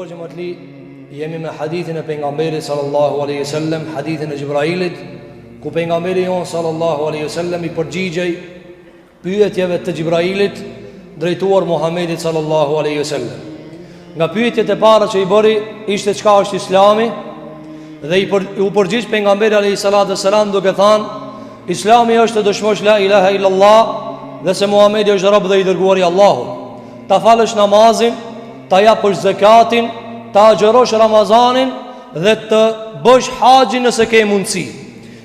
nderuar xhematli, jemi me hadithin e pejgamberit sallallahu alaihi wasallam, hadithin e Xhibrailit, ku pejgamberi jonë sallallahu alaihi wasallam i përgjigjej pyetjeve të Xhibrailit drejtuar Muhamedit sallallahu alaihi wasallam. Nga pyetjet e para që i bëri ishte çka është Islami dhe i për, u përgjigj pejgamberi alaihi salatu wasalam duke thanë Islami është të dëshmosh la ilaha illallah dhe se Muhamedi është rob dhe i dërguar i Allahut. Ta falësh namazin, ta japësh zekatin, ta agjërosh Ramazanin dhe të bësh haxhin nëse ke mundësi.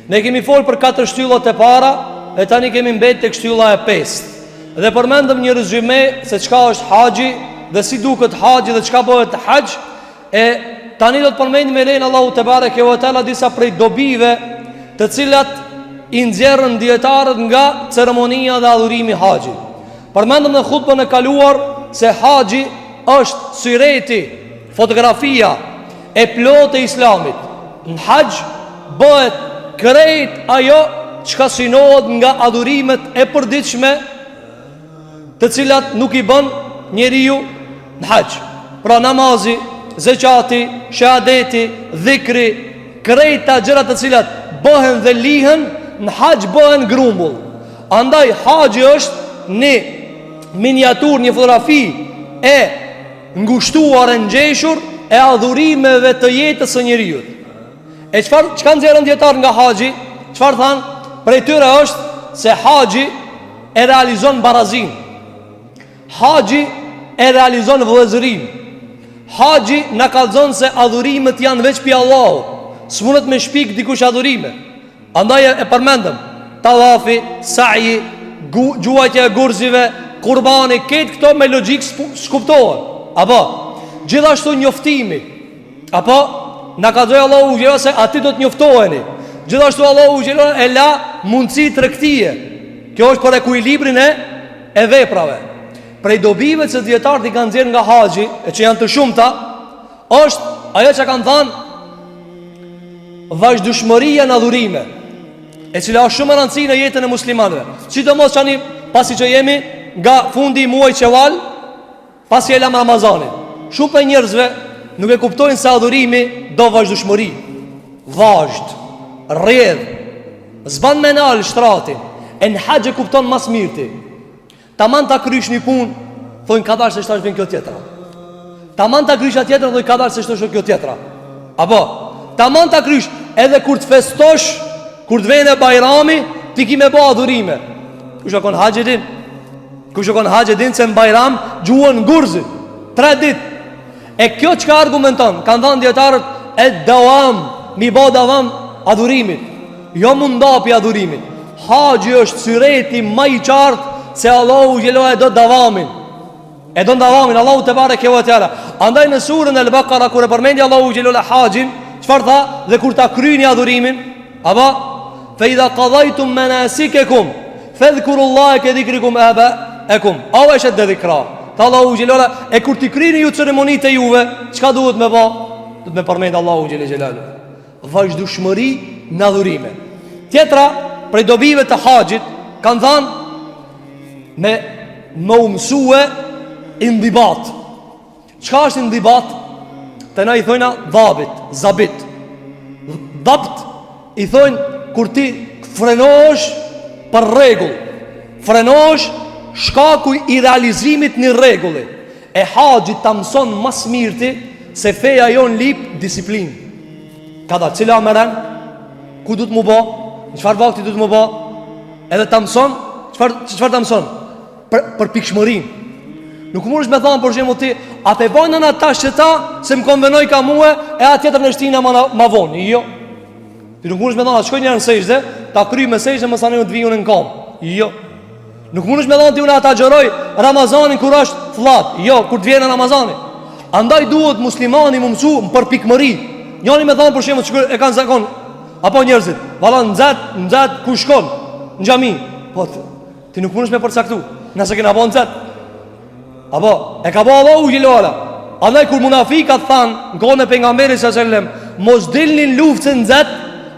Ne kemi folë për katër shtyllat e para e tani kemi mbet tek shtylla e pestë. Dhe përmendëm një rezyme se çka është haxhi dhe si duket haxhi dhe çka bëhet haxh e tani do të përmendim me lejen e Allahut tebareke ve teala disa prej dobive të cilat i nxjerrën dijetarët nga ceremonia dhe adhurimi i haxhit. Përmendëm në hutbën e kaluar se haxhi është syreti, fotografia e plotë e islamit. Në haxh bëhet krejt ajo çka synohet nga adhurimet e përditshme të cilat nuk i bën njeriu në haxh. Pra namazi, zeqati, shehadeti, dhikri, krejt gjërat të cilat bëhen dhe lihen, në haxh bëhen grumbull. Andaj haxhi është një miniaturë, një fotografi e ngushtuar e ngjeshur e adhurimeve të jetës së njeriut. E çfarë çka nxjerrën dijetarët nga haxhi? Çfarë thanë? Prej tyre është se haxhi e realizon barazinë. Haxhi e realizon vëllezërinë. Haxhi na kallzon se adhurimet janë veç pi Allahut. S'mundet me shpik dikush adhurime. Andaj e përmendëm Tavafi, saji, gu, gjuajtja e gurzive, kurbani, krejt këto me logjikë s'kuptohen. Apo, gjithashtu njoftimi. Apo, na kallzoi Allahu xhele se aty do të njoftoheni. Gjithashtu Allahu xhele e la mundësi tregtie. Kjo është për ekuilibrin e, e veprave. Prej dobive që dijetarët i kanë nxjerrë nga haxhi, e që janë të shumta, është ajo që kanë thanë vazhdueshmëria në adhurime, e cila është shumë e rëndësishme në jetën e muslimanëve. Sidomos tani pasi që jemi nga fundi i muajit Sheval, pasi e lamë Ramazanin. Shumë prej njerëzve nuk e kuptojnë se adhurimi do vazhdueshmëri. Vazhd, rrjedh, s'ban me nal shtratin, e në haxh e kupton ma s'mirti. Taman ta krysh një punë, thonë kadal se tash vjen kjo tjetra. Taman ta krysh atë tjetrën, thonë kadal se tash kjo tjetra. Apo, taman ta krysh edhe kur të festosh, kur të vjen Bajrami, ti ki me bo adhurime. Kush o kon n'haxh e din? Kush o kon n'haxh e din se në Bajram gjuhen gurzi. Tre ditë. E kjo çka argumenton, kanë thanë dijetarët ed-devam, mi bo devam adhurimit. Jo m'u nda pi adhurimit. Haxhi është syreti ma i qartë se Allahu xhele e do davamin. E do davamin, Allahu tebareke ve teala. Andaj në surën El Bakara, kur e përmendi Allahu xhele haxhin, çfarë tha? Dhe kur ta kryni adhurimin, apo, fe idha kadajtum menasikekum, fedhkurullahe ke dhikrikum abaekum, au eshedde dhikra. Tha Allahu xhele, e kur t'i kryni ju ceremonitë e juve, çka duhet me ba? Duhet me përmend Allahun xhele xhelaluhu. Vazhdueshmëri në adhurime. Tjetra, prej dobive të haxhit, kanë thanë me me u mësue indibat. Çka është indibat? Te na i thojna dhabit, zabit. Dabt i thojnë kur ti frenohesh për rregull. Frenohesh shkaku i realizimit një rregulli. E haxhi ta mëson ma s'mirti se feja jonë lyp disiplinë. Kadal, cila me ren? Ku duhet m'u bo? Në çfarë vakti duhet m'u bo? Edhe ta mëson, çfarë çfarë ta mëson? Për përpikshmërinë. Nuk mundesh me thanë për shembull ti, a pe bajna na tash qeta se më konvenojka mue e atë tjetrën e shtina ma, ma vonë. Jo. Ti nuk mundesh me thanë, shkoj njëherë në sexhde, ta kryj me sexhde, masanej të vi unë në kam. Jo. Nuk mundesh me thanë ti unë ta agjëroj Ramazanin kur është fllad. Jo, kur të vjen Ramazani. Andaj duhet muslimani m'u mësu në përpikmëri. Njani me thanë për shembull që e kanë zakon apo njerëzit, valla nxet, nxet ku shkon në xhami. Po ti nuk mundesh me përcaktu. Nëse kena bo nxet. Apo, e ka bo Allahu xhele ve ala. Andaj kur munafikat thanë në kohën e pejgamberit sallallahu alajhi wasallam, mos dilni në luftë se nxet,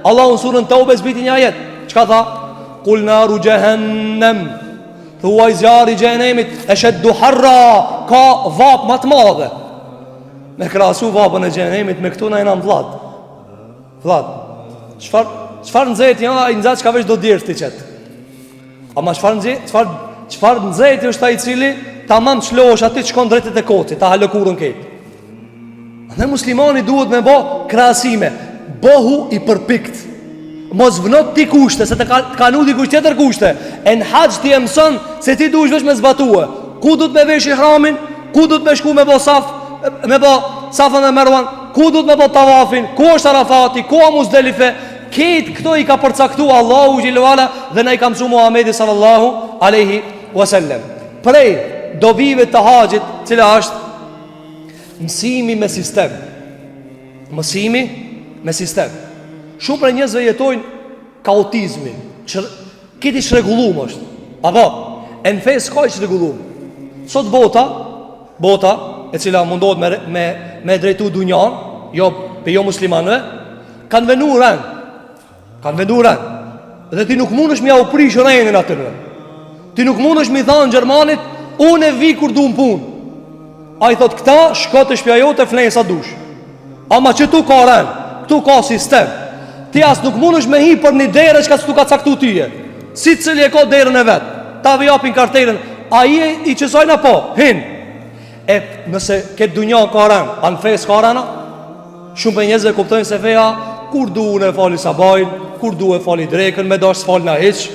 Allahu në surën Teube zbriti një ajet. Çka tha? Kul naru xhehennem. Thuaj zjarri i xhehenemit, esheddu harra, ka vapë ma të madhe. Me krahasu vapën e xhehenemit me këtu na jena në fllad. Fllad. Çfar çfar nxehti ja, ai nxehtë çka veç do djersë t'i qet. Ama çfarë nxehti, çfarë çfarë nxehti është ai i cili tamam çlohesh aty shkon drejt te koci, ta ha lëkurën krejt. Andaj muslimani duhet me bo krahasime. Bohu i përpikt. Mos vno ti kushte, se të ka, të ka vnu dikush tjetër kushte. E në haxh ti e mëson se ti duhesh veç me zbatue. Ku duhet me vesh ihramin? Ku duhet me shku me bo saf, me bo safën e merwan? Ku duhet me bo tavafin? Ku është Arafati? Ku a Muzdelife? Krejt këto i ka përcaktu Allahu xhele ve ala dhe na i ka mësu Muhammedi sallallahu aleyhi wasallem. Prej dobive të haxhit, cila është Mësimi me sistem. Mësimi me sistem. Shumë prej njerëzve jetojnë kaotizmi, që krejt i çrregullum është. Apo, e në fe s'ka i çrregullum. Sot bota, bota e cila mundohet me, me, me drejtu dunjan, jo, pe jo muslimanëve, kanë venu ren. Kanë venu ren. Dhe ti nuk mundesh me jau prish renin atyre. Ti nuk mundesh me i thanë Gjermanit, unë e vi kur du në punë. Ai thot këta, shko te shpia jote, flen sa dush. Ama qëtu ka ren, këtu ka sistem. Ti as nuk mundesh me hi për një dere çka s'tu ka caktu tyje. Secili e ka derën e vet. Ta japin kartelën, a je i qësajna po, hin. E nëse këtë dunja ka ren, a në fe s'ka ren a? Shumë prej njerëzve kuptojnë se feja kur du unë e fali sabajn, kur du e fali drekën, me dash s'falna hiç.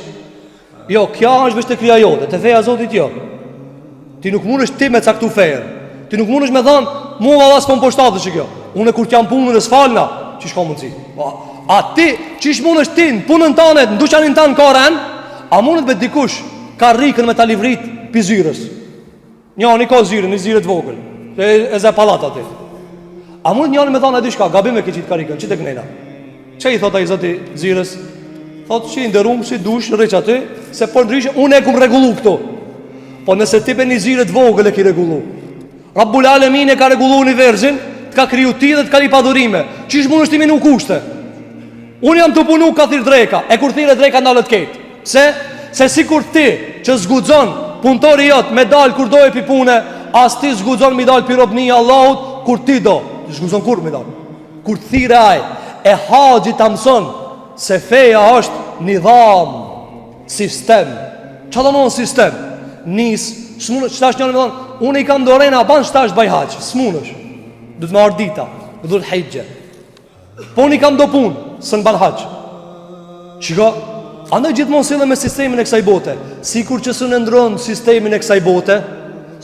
Jo, kjo është veç te krija jote, te feja e Zotit jo. Ti nuk mundesh ti me caktu fejën. Ti nuk mundesh me thanë, mua valla s'po m'përshtatet qikjo. Unë kur t'jam punën e s'falna, qysh ka mundësi? Po, a ti, qysh mundesh ti në punën tane, në duqanin tanë ka ren, a mundet be dikush karrikën me ta livrit pi zyrës? Njani ka zyrën, një zyrë të vogël E, e ze pallat aty A mund njani me thonë a di shka Gabim e ke qitë karikën, qite knena Çka i thot ai zoti zyrës Thot që i nderum si dush rri qaty Se përndryshe unë e kum rregullu këtu Po nëse ti pe një zyre të vogël e ki rregullu Rabbul Alemin e ka rregullu universin Të ka kriju ti dhe të ka lyp adhurime Qysh mundesh ti me vnu kushte Unë jam tu punu ka thirr dreka E kur thirret dreka ndalet krejt Pse? Se sikur ti që s'guxon punëtori jot me dal kur doje pi pune, as ti s'guxon mi dal pi robnia Allahut kur ti do. Ti s'guxon kurrë mi dal. Kur të thirre ai, e haxhi ta mëson se feja është nidham, sistem. Ça do me sistem? Nis, s'munësh, qetash njëri me thonë, unë i kam do rena, ban qetash baj haxh, s'munësh. Duhet me ardh dita, dhul hixhe. Po unë i kam do punë, s'un ban haxh. Shiko, andaj gjithmonë sille me sistemin e kësaj bote. Sikur që s'un e ndron sistemin e kësaj bote,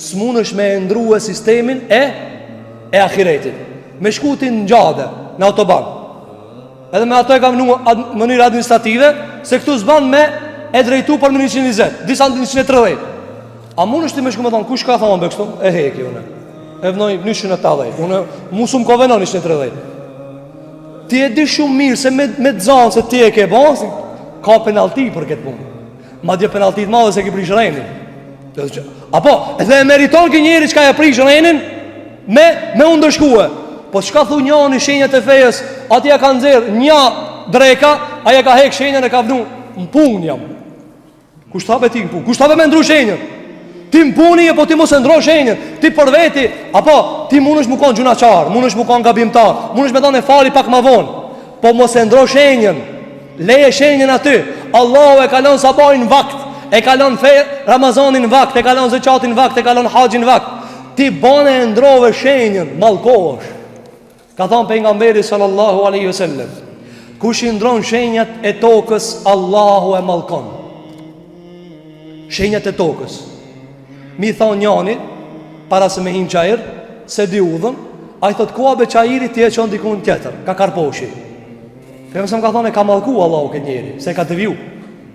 s'munësh me e ndrue sistemin e, e ahiretit. Me shku ti në xhade, në autoban. Edhe me ato e kam vnu ad, mënyrë administrative, se këtu s'ban me e drejtu për me 120, disa në 130. A munësh ti me shku me thonë, kush ka thonë be kështu? E heki une. E vnoj 180. Une, mu s'um konvenon 130. Ti e di shumë mirë se me, me të zanë se ti e ke ba, ka penalti për këtë punë. Madje penalti të madhe se ki prish renin. Apo, edhe e meriton ky njeri çka e prish renin, me, me u ndëshkue. Po çka thu njani shenjat e fejës, atij ja ka nxjerr një dreka, ai e ka hek shenjën e ka vnu, në punë jam. Kush tha be ti në punë? Kush tha be me ndru shenjën? Ti në punë je, po ti mos e ndro shenjën. Ti për veti, apo ti mundesh me kanë gjynahqar, mundesh me kanë gabimtar, mundesh me thonë e fali pak ma vonë. Po mos e ndro shenjën. Leje shenjën aty. Allahu e ka lon sabahin n'vakt, e ka lon fe Ramazanin n'vakt, e ka lon zeqatin n'vakt, e ka lon haxhin n'vakt. Ti bane e ndrove shenjën, mallkohesh. Ka thonë pejgamberi sallallahu aleyhi sallem Kush i ndron shenjat e tokës Allahu e mallkon Shenjat e tokës Mi thonë njani Para se me hi n'çair S'e di udhën Ai thot ku a be çairi ti e çon dikun tjetër Ka karposhi Pejgamberi ka thonë e ka mallku Allahu këtë njeri Se e ka deviju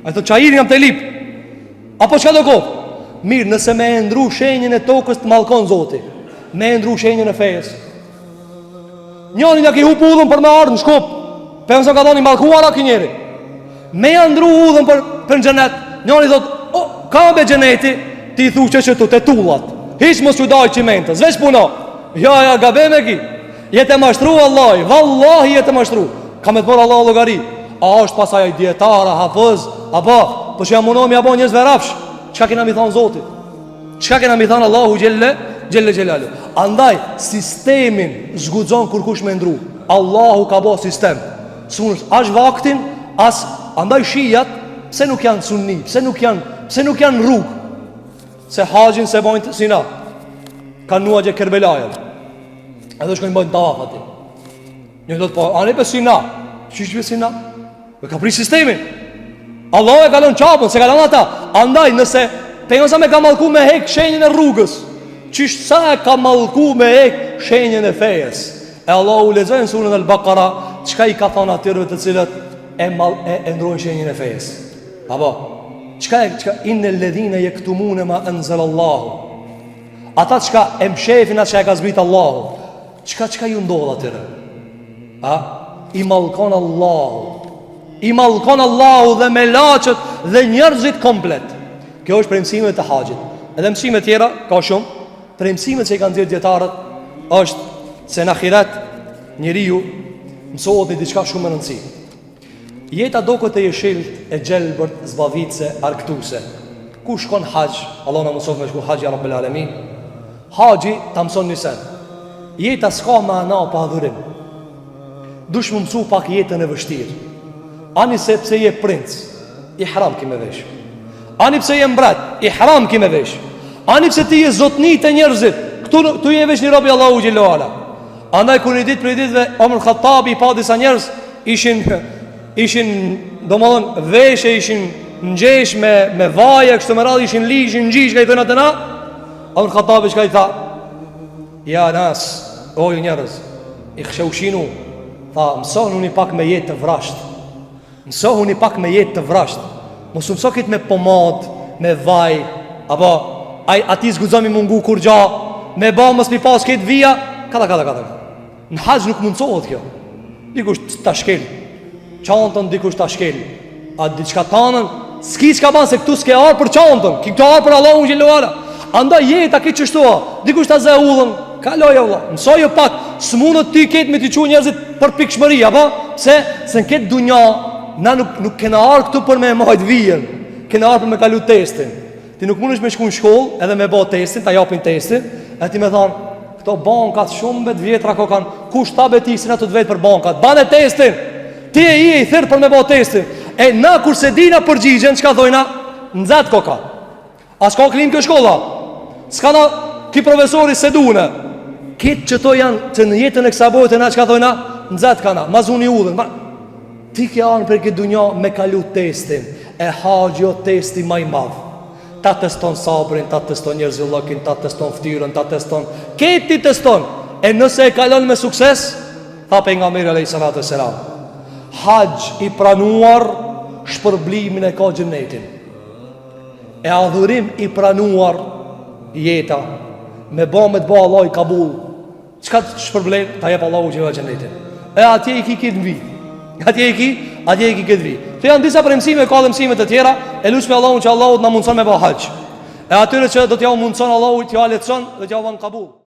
Ai thot çairin jam tu e lyp Apo çka do koftë? Mirë, nëse me e ndru shenjën e tokës të mallkon Zoti Me e ndru shenjën e fejës Njanit ja ki hup udhën për me ardhë në Shkup Pejgamberi ka thonë i mallkuar a ky njeri Me ja ndru udhën për, për në xhenet Njani thot, o, ka be xheneti Ti i thu që qëtu, te tullat Hiç mos ju daj çimentës, veç puno Ja, ja, gabim e ki Je tu mashtru Allahi, vallahi je tu mashtru Ka me të marrë Allahu llogari A është pasaj ai dijetar, a hafëz Apo, po që jam munohem ja bo njerëzve rafsh Çka kena mi thonë Zotit Çka kena mi thonë Allahu xhelle. Xhelle Xhelaluhu. Andaj, sistemin s'guxon kurkush me ndru. Allahu ka bo sistem. S'munesh, as vaktin, as... Andaj shijat, pse nuk janë sunni, pse nuk janë, pse nuk janë rrugë? Se haxhin s'e bojnë si na. Kanë vnu atje Kerbelajën. Edhe shkojnë bojnë tavaf aty. Një do të po, ani be si na. Qysh be si na? E ka pri sistemin. Allah e ka lënë Qabën, s'e ka lënë ata. Andaj, nëse pejgamberi e ka mallku me hek shenjën e rrugës, qysh sa e ka mallku me hek shenjën e fejes. E Allahu lexoi në surën Al-Baqara, çka i ka thonë atyreve të cilët e, mal, e, e ndrojnë shenjën e fejes. Apo, çka e, çka, inne ledhine jektumune ma enzel Allahu. Ata çka e mshefin atë çka e ka zbrit Allahu. Çka çka ju ndodh atyre? A i mallkon Allahu. I mallkon Allahu dhe melaqet dhe njerëzit komplet. Kjo është prej mësimeve të haxhit. Edhe mësime tjera ka shumë. Prej mësimeve që i kanë nxjerrë dijetarët është se në ahiret njeriu mësohet një diçka shumë me rëndësi. Jeta doket e jeshilt, e gjelbërt, zbavitëse, argëtuese. Kush shkon haxh, Allahu na mundësoftë me shku haxh ja Rabbel Alemin. Haxhi ta mëson një sen. Jeta s'ka mana pa adhurim. Dush me mësu pak jetën e vështirë. Ani se pse je princ, ihram ki me vesh. Ani pse je mbret, ihram ki me vesh. Ani pse ti je zotni te njerëzit, këtu këtu je veç një rob i Allahu xhelle ue ala. Andaj kur një ditë prej ditëve Omer Khattabi i pa disa njerëz ishin ishin domethënë veshë ishin ngjesh me me vaje kështu me radhë ishin li ishin ngjish çka i thonë atë na Omer Khattabi çka i tha Ja nas o ju njerëz ikhsheushinu tha mësohuni pak me jetë të vrasht Mësohuni pak me jetë të vrasht Mos u mëso krejt me pomad Me vaj Apo ai, Atij s'guxon m'i mungu kurgja Me ba mos m'i pas krejt vija Kata, kata, kata Në haxh nuk mundësohet kjo Dikush ta shkel Çantën dikush ta shkel A diçka tanën S'ki çka ban se këtu s'ke ardh për çantën Ki këtu ardh për Allahun xhelle ue ala Andaj jeta krejt qështu a Dikush ta zë udhën Kaloje vlla Mësoje pak S'mundet ty krejt me t'i çu njerëzit për pikshmëri Apo Se, se në këtë dunja Na nuk, nuk kena ardh këtu për me e majt vijën Kena ardh për me kalu testin Ti nuk mundesh me shku në shkollë edhe me bo testin, ta japin testin, e ti me thonë, këto bankat shumë be t'vjetra kokan, kush ta be ti si na të vet për bankat, bane testin, ti e je i thirrë për me bo testin, e na kur s'e dina përgjigjen, çka thojna, nxet koka, a s'ka klimë kjo shkolla, s'ka na, ki profesori s'e dune, Këtë qëto janë që në jetën e kësaj bote na çka thojna, nxet kana, ma zuni udhën, ma... Ti ke ardhë për këtë dunja me kalu testin E haxhi o testi ma i madh Ta teston sabrin, ta teston njerëzillëkin, ta teston ftyrën, ta teston Krejt t'i teston E nëse e kalon me sukses Tha pejgamberi alejhi salatu selam Haxh i pranuar Shpërblimin e ka xhenetin E adhurim i pranuar Jeta Me ba me të ba Allahu kabul Çka të shpërblen, ta jep Allahu xhelle xhenetin. E atje i ki krejt në vi. Atje i ki, atje i ki krejt në vi. Këto janë disa prej mësime, ka dhe mësime të tjera, e lusmi Allahun që Allahu të na mundson me ba haxh. E atyre që do t'jau mundson Allahu t'jau lehtëson dhe t'jau ban kabul.